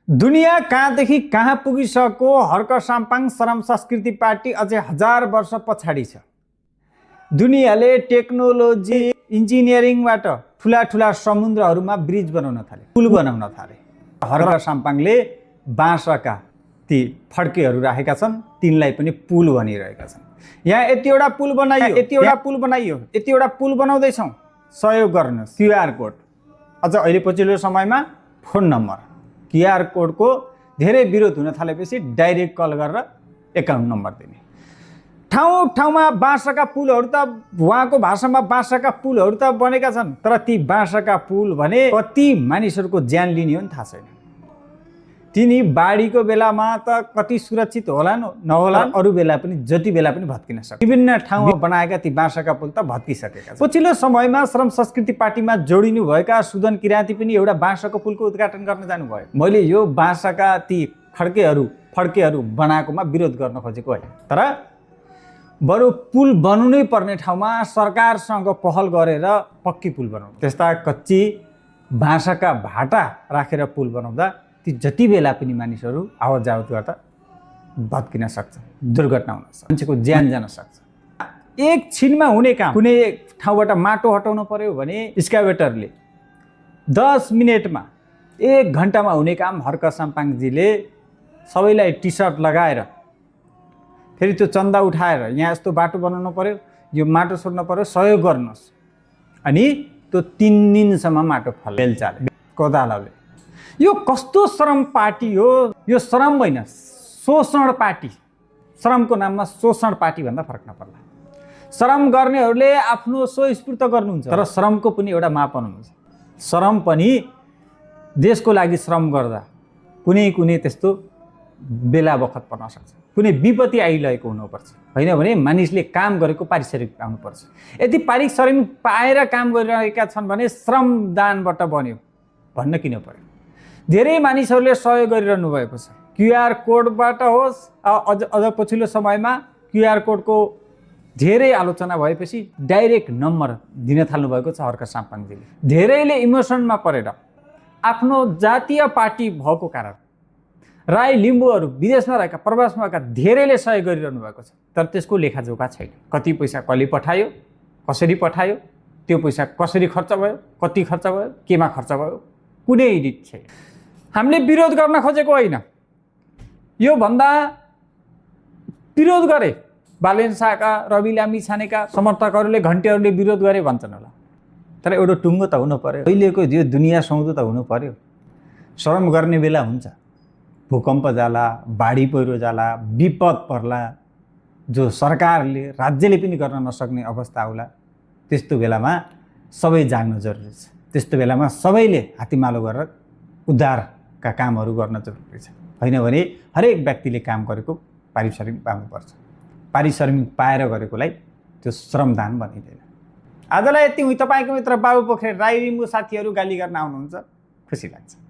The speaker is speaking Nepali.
दुनियाँ कहाँदेखि कहाँ पुगिसक्यो हर्क साम्पाङ श्रम संस्कृति पार्टी अझै 1000 वर्ष पछाडि छ। दुनियाँले टेक्नोलोजी इन्जिनियरिङबाट ठुला ठुला समुद्रहरूमा ब्रिज बनाउन थाले, पुल बनाउन थाले। हर्क साम्पाङले बाँसका ती फड्केहरू राखेका छन्, तिनलाई पनि पुल भनिरहेका छन्। यहाँ यतिवटा पुल बनाइयो, यतिवटा पुल बनाइयो, यतिवटा पुल बनाउँदै छौं, सहयोग गर्नुस्। क्यूआर कोड, अझ अहिले पछिल्लो समयमा फोन नम्बर, क्यूआर कोडको धेरै विरोध हुन थालेपछि डाइरेक्ट कल गरेर एकाउन्ट नम्बर दिने। ठाउँ ठाउँमा बाँसका पुलहरू त उहाँको भाषामा बाँसका पुलहरू त बनेका छन्, तर ती बाँसका पुल भने कति मानिसहरूको ज्यान लिने हो नि थाहा छैन। तिनी बाढीको बेलामा त कति सुरक्षित होलान् नहोलान्, अरू बेला पनि जति बेला पनि भत्किन सक्छ। विभिन्न ठाउँमा बनाएका ती बाँसका पुल त भत्किसकेका छन्। पछिल्लो समयमा श्रम संस्कृति पार्टीमा जोडिनु भएका सुदन किराँती पनि एउटा बाँसको पुलको उद्घाटन गर्न जानुभयो। मैले यो बाँसका ती फड्केहरू बनाएकोमा विरोध गर्न खोजेको होइन, तर बरु पुल बनाउनै पर्ने ठाउँमा सरकारसँग पहल गरेर पक्की पुल बनाउनु। त्यस्ता कच्ची बाँसका भाटा राखेर पुल बनाउँदा ती जति बेला पनि मानिसहरू आवत जावत गर्दा भत्किन सक्छ, दुर्घटना हुन सक्छ, मान्छेको ज्यान जान सक्छ। एक छिनमा हुने काम, कुनै ठाउँबाट माटो हटाउनु पर्यो भने एक्सकाभेटरले 10 मिनेटमा 1 घण्टामा हुने काम हर्क साम्पाङजीले सबैलाई टी सर्ट लगाएर फेरि त्यो चन्दा उठाएर यहाँ यस्तो बाटो बनाउनु पर्यो, यो माटो छोड्नु पर्यो, सहयोग गर्नुहोस्, अनि त्यो 3 दिनसम्म माटो बेलचाले कोदालोले। यो कस्तो श्रम पार्टी हो? यो श्रम होइन, शोषण पार्टी। श्रमको नाममा शोषण पार्टी भन्दा फरक नपर्ला। श्रम गर्नेहरूले आफ्नो स्वस्फूर्त गर्नुहुन्छ, तर श्रमको पनि एउटा मापन हुन्छ। श्रम पनि देशको लागि श्रम गर्दा कुनै त्यस्तो बेला बखत पर्न सक्छ, कुनै विपत्ति आइरहेको हुनुपर्छ, होइन भने मानिसले काम गरेको पारिश्रमिक पाउनुपर्छ। यदि पारिश्रमिक पाएर काम गरिरहेका छन् भने श्रमदानबाट बन्यो भन्न किन पर्यो? धेरै मानिसहरूले सहयोग गरिरहनु भएको छ। क्यूआर कोडबाट होस्, अझ पछिल्लो समयमा क्यूआर कोडको धेरै आलोचना भएपछि डाइरेक्ट नम्बर दिन थाल्नु भएको छ हर्क साम्पाङजीले। धेरैले इमोसनमा परेर आफ्नो जातीय पार्टी भएको कारण राई लिम्बूहरू विदेशमा रहेका प्रवासमा भएका धेरैले सहयोग गरिरहनु भएको छ, तर त्यसको लेखाजोखा छैन। कति पैसा कसले पठायो, कसरी पठायो, त्यो पैसा कसरी खर्च भयो, कति खर्च भयो, केमा खर्च भयो, कुनै एडिट छैन। हामीले विरोध गर्न खोजेको होइन, यो भन्दा विरोध गरे बालेन शाहका, रवि लामी छानेका समर्थकहरूले, घन्टेहरूले विरोध गरे भन्छन् होला, तर एउटा टुङ्गो त हुनु पर्यो। अहिलेको यो दुनियाँ सौदो त हुनु पर्यो। श्रम गर्ने बेला हुन्छ, भूकम्प जाला, बाढी पहिरो जाला, विपद पर्ला, जो सरकारले राज्यले पनि गर्न नसक्ने अवस्था आउला, त्यस्तो बेलामा सबै जाग्न जरुरी छ। त्यस्तो बेलामा सबैले हात्तीमालो गरेर उद्धारका कामहरू गर्न जरुरी छ, होइन भने हरेक व्यक्तिले काम गरेको पारिश्रमिक पाउनुपर्छ। पारिश्रमिक पाएर गरेकोलाई त्यो श्रमदान भनिँदैन। आजलाई यति हुँ। तपाईँको मित्र बाबु पोखरेल, राई लिम्बू साथीहरू गाली गर्न आउनुहुन्छ, खुसी लाग्छ।